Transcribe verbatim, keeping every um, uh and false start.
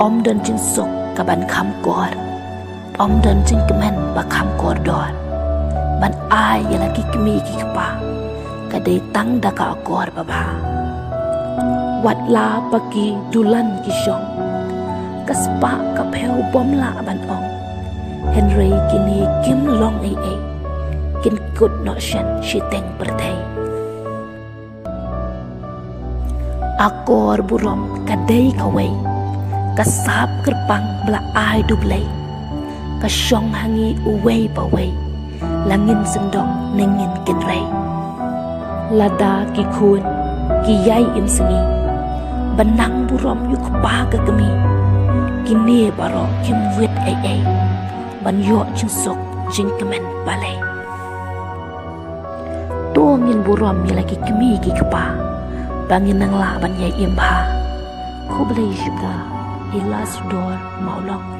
Ym don jingsuk ka ban kham kor, ym don jingkmen ba kham kordor. Ban ai ïa la ki kmie ki kpa, ka dei tang da ka akor babha. Wat la ba ki dulan ki shong, ka spah ka phew bym lah ban ong. Hynrei kine kim long ei ei, kin kut noh shen shiteng pyrthei. Akor burom ka dei kawei, ka sap kyrpang ba la ai da U Blei. Ka shong ha ngi uwei pa uwei, la ngin sngewdong ne ngin kynrei. Lada ki khun ki ïai im sngi, ban nang burom ïa u kpa ka kmie. Kine baroh kim wit ei ei, ban ïoh jingsuk jingkmen balei. To ngin burom ïa la ki kmie ki kpa, ba ngin nang lah ban ïai im bha. Khublei shibun, i la sdor Mawlong